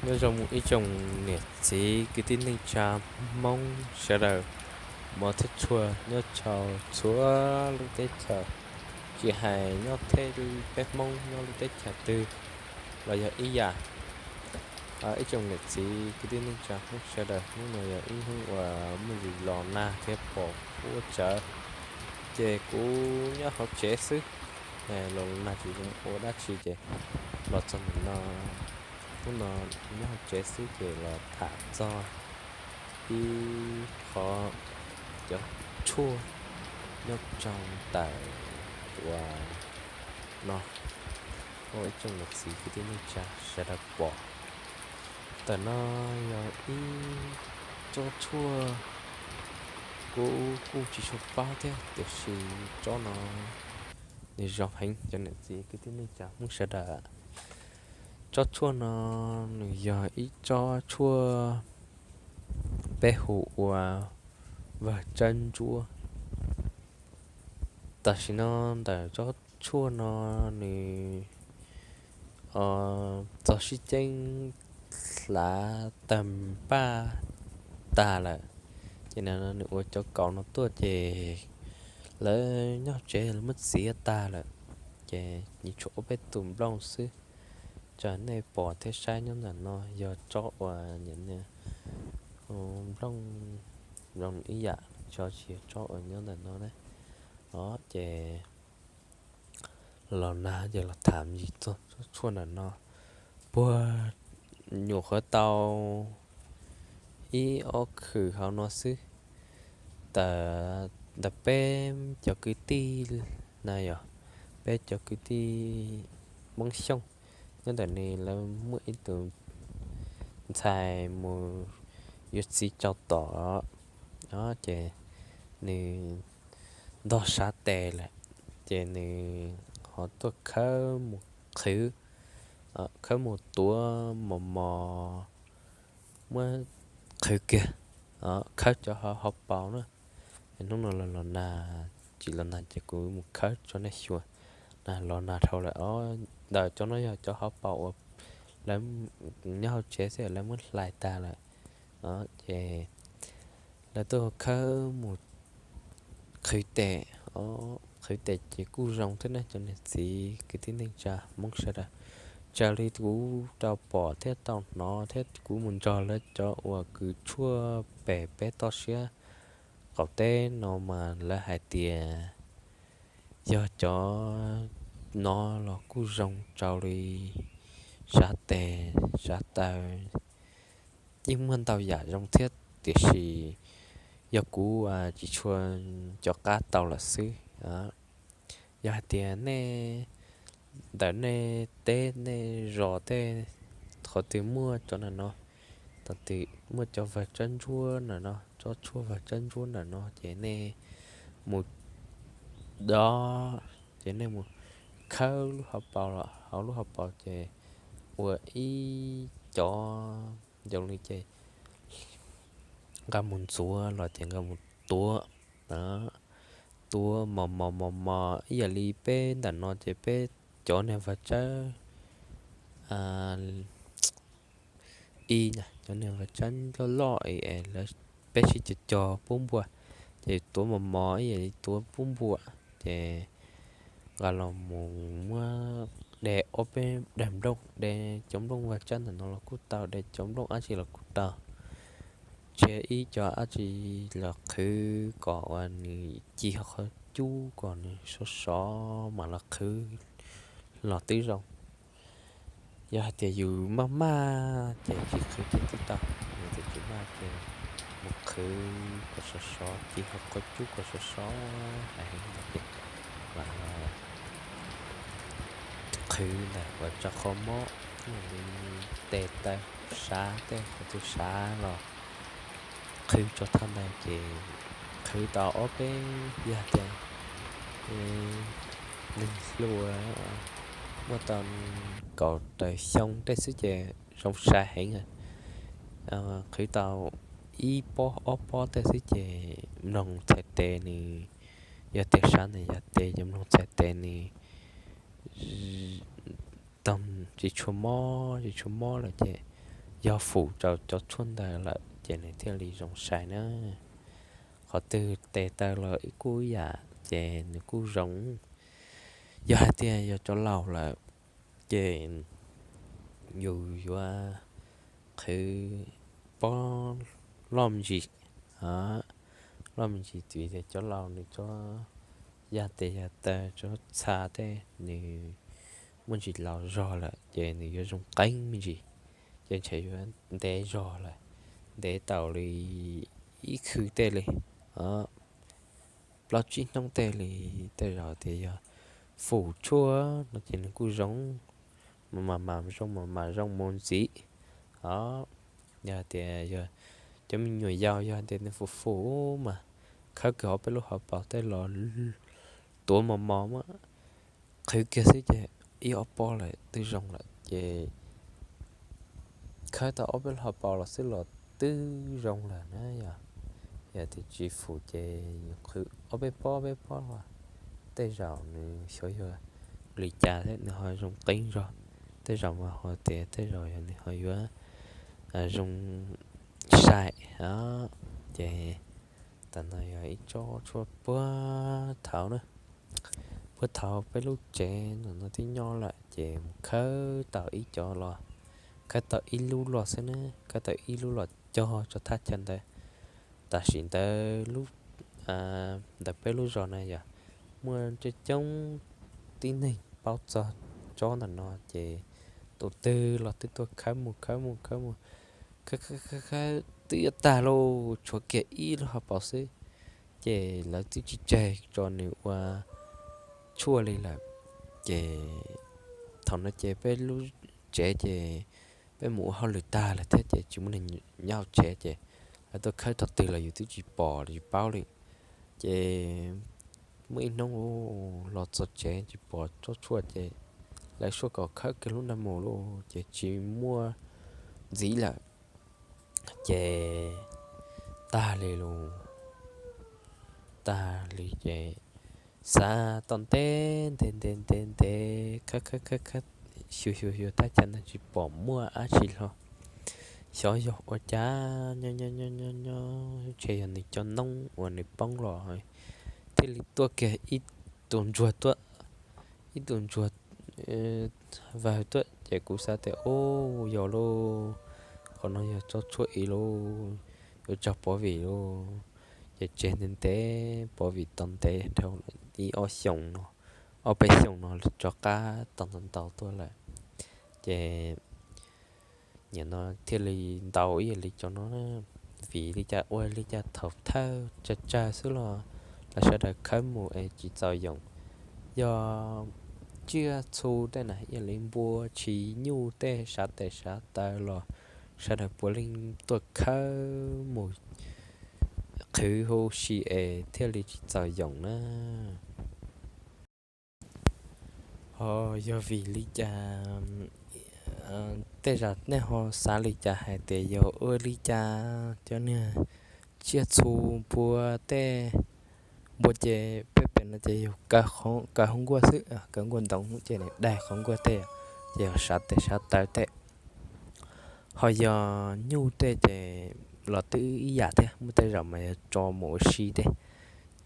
Nyob zoo ib tsoom niam txiv kwv tij neej tsa Hmoob sawv daws, hmov thiab tshua nyob rau txhua lub teb chaws, tsis hais nyob theb peb Hmoob nyob lub teb chaws twg los yog ib yam. Ib tsoom niam txiv kwv tij neej tsa Hmoob sawv daws, hnub no yog ib hnub uas muaj zis los nag thiab pom ua tsawv, ces kuv nyob hauv tsev xwb, los nag tsis zoo ua dab tsi ces los txog ntawm no. Hnub no nyob hauv tsev xwb ces los tham txog ib qho cov tshuaj nyob rau ntawm uas no, ua ib tsoom niam txiv kwv tij neej tsa sawv daws pom. Ntawm no yog ib tsob tshuaj kuv kuj tsis tshua paub thiab, tiam sis tsob no nws zoo heev cov niam txiv kwv tij neej tsa Hmoob sawv daws. Tsob tshuaj no nws yog ib tsob tshuaj peb hu ua vawg tsawb ntsuab. Tam sim no ntawm tsob tshuaj no nws txog sib ceeb hlav tawg npaj tag lawm, ces nws ua cov kaus no tuaj ces lawv nyob tsev lawv muab txiav tag lawm, ces nws tshuav ob peb tus nplooj xwb. Tsam nej pom thiab saib nyob ntawm no yog tsob uas nplooj zoo ib yam, tsis yog tsob uas nyob ntawm no na. Os, ces los nag ces los tham ntsis txog tsob tshuaj ntawm no. Puag nyuam qhuav tau ib ob khwm hauv no xwb, tawm ntawm peb cov kwv tij na, yog peb cov kwv tij Hmoob Xyooj nyob ntawm no, lawv muaj ib tus ntxhais mus yuav txiv rau tom, ces nws ntog sav tes lawm, ces nws ho tuaj khawb mus qhwv, khawb mus tuav mos mos muab qhwv kiag, khawb cov hauv paus na. Hnub no los los nag, tsis los nag ces kuv mus khawb tso nej xyuas. Nag los nag dhau lawm os. Ntawm cov no yog cov hauv paus uas lawv nyob hauv tsev xwb lawv muab hlais tag lawm, ces lawv tuaj khawb mus qhwv tes. Qhwv tes ces kuj zoo thiab ne cov niam txiv kwv tij neej tsa Hmoob sawv daws. Raws li kuv tau pom thiab tau hnov thiab kuv mus nrog lawv cov uas kws tshuaj pem peb toj siab qaum teb no mas lawv hais tias yog cov no los kuj zoo raws li sav tes sav taw, yeej muaj ntau yam zoo thiab, tiam sis yog kuv tsis tshua nco qab tau lawm xwb. Yog hais tias nej ntawm nej teb nej zos tej qhov twg muaj cov ntawm no, tau twg muaj cov vawg tsawb ntsuab ntawm no, tsob tshuaj vawg tsawb ntsuab ntawm no ces nej mus dob, ces nej mus khawb lub hauv paus los hauv lub hauv paus ces ua ib cov zoo li ces nqa mus ntxuav los ces nqa mus tuav, tuav mos mos mos mos ib yam li peb ntawm no ces peb cov niag vawg tsawb ib, cov niag vawg tsawb loj loj es peb sib cog cog pub npua, ces tuav mos mos ib yam li tuav pub npua, ces nqa los mus muab de ob peb daim nplooj, de cov nplooj vawg tsawb ntawm no los kuj tau, de cov nplooj dab tsi los kuj tau, tseg ib co dab tsi los qhwv kom uas nws ci hauv qhov cub kom nws sov sov mam los qhwv los twb zoo. Yog hais tias yus maj maj ces tsis qhwv ces twb tau, yog tias tsis maj ces mus qhwv kom sov sov, ci hauv qhov cub kom sov sov heev ces mam los qhwv ntawm uas tso qhov mob, tes taw, sav tej qhov twg sav los qhwv tso thaj ntawd ces qhwv tau ob peb, yog tias neeg hluas muaj tau kaum tawm xyoo tej xwb ces zoo sai heev. Qhwv tau ib pob ob pob tej xwb ces mloog txhais tes nws, yog tias sav ntawm yog tes ces mloog txhais tes nws tsis tshua mob, tsis tshua mob lawm ces yog fum rau cov tshuaj ntawd lawm ces nws thiaj li zoo sai na. Qhov twg tes taw los kuj ib yam ces nws kuj zoo. Yog hais tias yog cov laus lawm ces yus yuav qhwv pob loj me ntsis, loj me ntsis vim tias cov laus nws tsob yaj tes yaj taw tsob txha tej nws muaj ntsis laus zog lawm ces nws yuav zoo qeeb me ntsis, ces ntshe yuav ntev zog lawm, ntev tau li ib khw tej li, plaub tsib hnub tej li. Tej zaum tias yog fum tshuaj no ces nws kuj zoo, mas mas zoo mas mas zoo mus ntxiv. Yog tias yog cov me nyuam yaus yog tias nws fum fum mas khawb kiag ob peb lub hauv paus tej los tuav mos mos mas qhwv kiag xwb ces ib ob pob lawm twb zoo lawm ces khawb tau ob peb lub hauv paus los xwb los twb zoo lawm na yom. Yog tias tsis fum ces qhwv ob peb pob peb pob los tej zaum nws xyov yog li cas thiab nws ho zoo qeeb zog, tej zaum mas ho tias tej zaum yog nws ho yuav zoo sai. Ces tam no yog ib tsob tshuaj puag thaud na, puag thaud peb lub tsev ntawm no twb nyob lawm ces mus khawb tau ib co los, khawb tau ib lub los xwb na, khawb tau ib lub los cog rau thaj chaw ntawd. Tam sim ntawd lub, ntawm peb lub zos na yog muaj coob coob tib neeg paub txog tsob ntawm no ces tus twg los twb tuaj khawb mus khawb mus khawb mus, khawb khawb khawb khawb twb yuav tag lauj, tshuav kiag ib lub hauv paus xwb, ces lawv twb tsis tseg tso nws ua tshuaj li lawm. Ces thaum no ces peb lub tsev ces peb mus ua hauj lwm tag lawm thiab ces tsis muaj neeg nyob hauv tsev ces lawv tuaj khawb tog twg los yus twb tsis pom tsis paub li. Ces muaj ib hnub los txog tsev tsis pom tsob tshuaj ces lawv suav kom khawb kiag lub ntawd mus lauj ces tsis muaj ntxiv lawm. Ces tag li lauj, tag li ces xav tau ntev ntev ntev ntev ntev khawb khawb khawb khawb xyuas xyuas xyuas thaj chaw ntawd tsis pom muaj dab tsi hlo. Xyov yog ua cas nyob nyob nyob nyob nyob ntshe yog nws cov noob uas nws poob los thiaj li tuaj kiag ib tug ntsuag tuaj, ib tug ntsuag vawg tuaj ces kuv xav tias, Ub, yog lauj, qhov no yog tsob tshuaj ib lauj, yuav tsaug Pov Vim lauj. Ces tseg ntev ntev Pov Vim tau ntev dhau ib ob xyoos no, ob peb xyoos no rov qab tau ntau ntau tuaj lawm. Ces nim no thiaj li ntau ib yam li cov no, vim li cas ua li cas thaum thawj tsawg tsawg xwb los lawv sawv daws khawb mus es tsis txaus yoom. Yog tsiaj txhu tej na, ib yam li npua tshis nyuj tej sav tes sav taw los sawv daws puav leej tuaj khawb mus qhwv huv si es thiaj li tsis txaus yoom na. Ho yog vim li cas, tej zaum nej ho xav li cas hais tias yog ua li cas cov niag tsiaj txhu npua tej, npua ces peb pem no ces yog kaw hauv nkuaj xwb, kaw nkuaj ntoo ces nws daig qhov nkuaj tej, ces yog sav tes sav taw tej. Ho yog nyuj tej ces los twb ib yam thiab, muaj tej zaum mas yog tso mus ua si tej,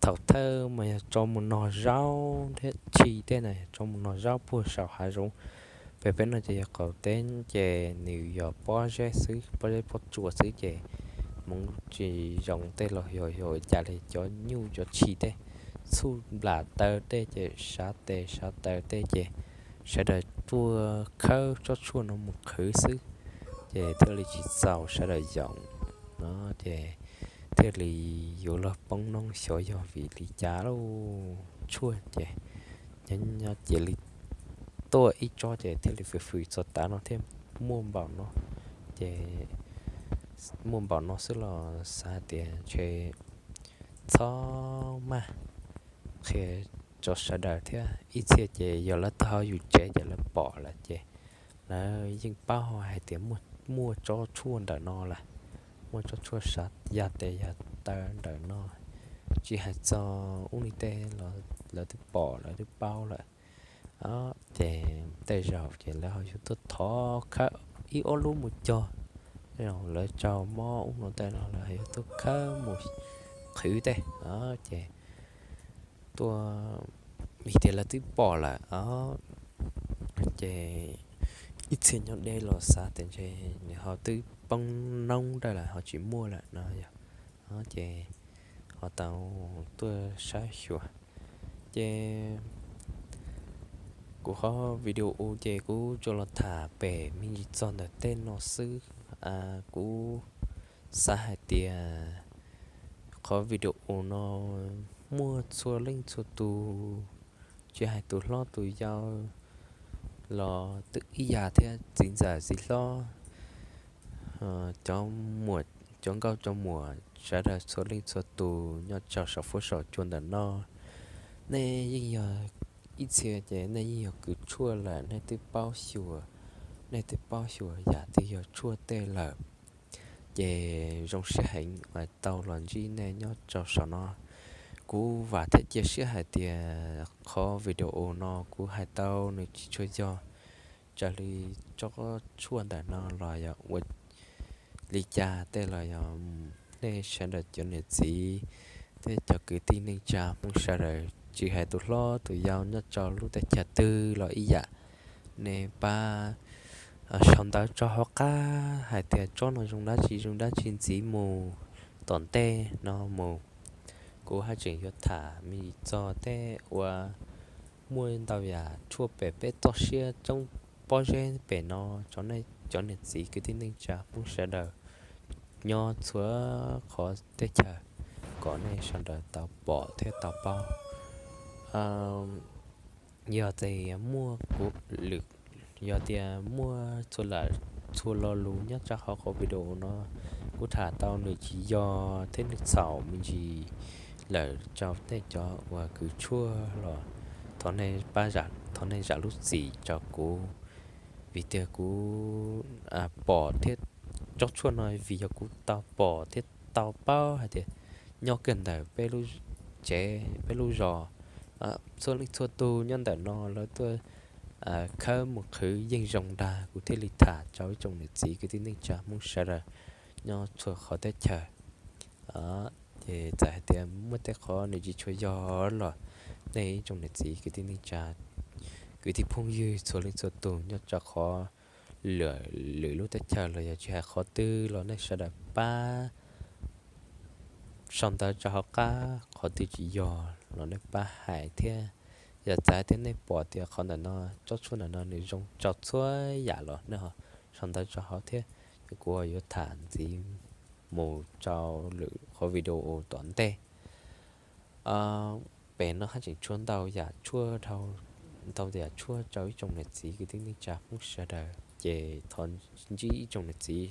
thaum thawj mas yog tso mus nog zaub thiab tshis tej na, yog tso mus nog zaub puag saum hav zoov. Pem peb no ces yog qaum teb ces nws yog pob zeb xwb, pob zeb pob tsuas xwb ces hmoov tsis zoo tej los yog yog ua cas li cov nyuj cov tshis tej, txhuj nplam taw tej ces sav tes sav taw tej ces sawv daws tuaj khawb tsob tshuaj no mus qhwv xwb, ces thiaj li tsis txaus sawv daws yoom no ces thiaj li yuav luag poob noob xyov yog vim li cas lauj. Tshuaj ces nyob nyob cia li tuaj ib tsob ces thiaj li fwm fwm txog tav no thiaj muaj npaum no, ces muaj npaum no xwb los xav hais tias ntshe txhob maj qhia rau sawv daws thiab, ib txhia ces yog lawv tuaj hauv yus tsev ces lawv pom lawm ces lawv yeej paub hais tias muaj tsob tshuaj ntawm no lawm, muaj tsob tshuaj sav yaj tes yaj taw ntawm no, tsis hais txog ub li tej los lawv twb pom lawv twb paub lawm. Ces tej zaum ces lawv ho yuav tuaj thov khawb ib ob lub mus cog lawv tsaug mob ub no tej no lawv yuav tuaj khawb mus qhwv tej, ces tuaj, vim tias lawv twb pom lawm, ces ib txhia nyob deb los xav tias ntshe nws ho twb poob noob dawb lawm ho tsis muaj lawm no yog, ces ho tau tuaj saib xyuas. Ces kuv qhov video u ces kuv tsuas los tham pem me ntsis txog ntawm tej no xwb. Kuv xav hais tias qhov video u no muaj txhua leej txhua tus, tsis hais tus hlob tus yau los twb ib yam thiab, txiv ntxawm txiv hlob, cov nkauj cov muam, sawv daws txhua leej txhua tus nyob rau saum fuab saum cua ntawm no, nej yeej yog ib txhia ces nej yeej yog kws tshuaj lawm, nej twb paub xyuas, nej twb paub xyuas yam twg yog tshuaj tej lawm. Ces zoo siab heev uas tau los ntsib nej nyob rau saum no. Kuv vam thiab cia siab hais tias qhov video no kuv hais tau nws tsis tshua yog raws li tsob tshuaj ntawm no los yog ua li cas tej los yog nej sawv daws cov niam txiv thiab cov kwv tij neej tsa Hmoob sawv daws tsis hais tus hlob tus yau nyob rau lub teb chaws twg los ib yam, nej pab sau ntawv rau hauv qab hais tias tsob no zoo dab tsi zoo dab tsi ntxiv mus tom ntej no mus. Kuv haj tseem yuav tham me ntsis txog tej uas muaj ntau yam tshuaj pem peb toj siab roob pob zeb pem no rau nej cov niam txiv kwv tij neej tsa Hmoob sawv daws nyob txhua qhov teb chaws kom nej sawv daws tau pom thiab tau paub. Yog tias muaj kuv lwm, yog tias muaj txhua lo lus nyob rau hauv qhov video no kuv tham tau nws tsis yog thiab nws txhaum me ntsis lawm rau nej cov uas kws tshuaj los thov nej pab, thov nej zam lub txim rau kuv, vim tias kuv pom thiab tsob tshuaj no vim yog kuv tau pom thiab tau paub hais tias nyob kiag ntawm peb lub tsev peb lub zos, txhua leej txhua tus nyob ntawm no lawv tuaj khawb mus qhwv yeej zoo ntag, kuv thiaj li tham rau ib tsoom niam txiv kwv tij neej tsa Hmoob sawv daws nyob txhua qhov teb chaws. Ces txawm hais tias muaj tej qhov nws tsis tshua yog los nej ib tsoom niam txiv kwv tij neej tsa, kwv tij phooj ywg txhua leej txhua tus nyob rau qhov lwm lub teb chaws los yog tsis hais qhov twg los nej sawv daws pab sau ntawv rau hauv qab qhov twg tsis yog los nej pab hais thiab. Yog txawm tias nej pom tias qhov ntawm no tsob tshuaj ntawm no nws zoo rau txhua yam los nej ho sau ntawv rau hauv thiab, ces kuv yuav tham ntxiv mus rau lwm qhov video tom ntej. Pem no haj tseem tshuav ntau yam tshuaj, ntau yam tshuaj rau ib tsoom niam txiv kwv tij neej tsa Hmoob sawv daws, ces thov ntsib ib tsoom niam txiv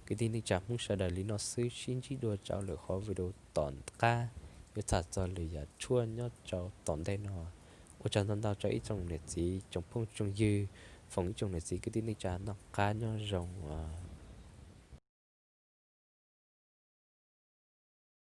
kwv tij neej tsa Hmoob sawv daws li no xwb, sib ntsib dua rau lwm qhov video tom qab. Yuav tham txog lwm yam tshuaj nyob rau tom ntej no. Ua tsaug ntau ntau rau ib tsoom niam txiv tsoom phooj tsoom ywg, foom ib tsoom niam txiv kwv tij neej tsa noj qab nyob zoo.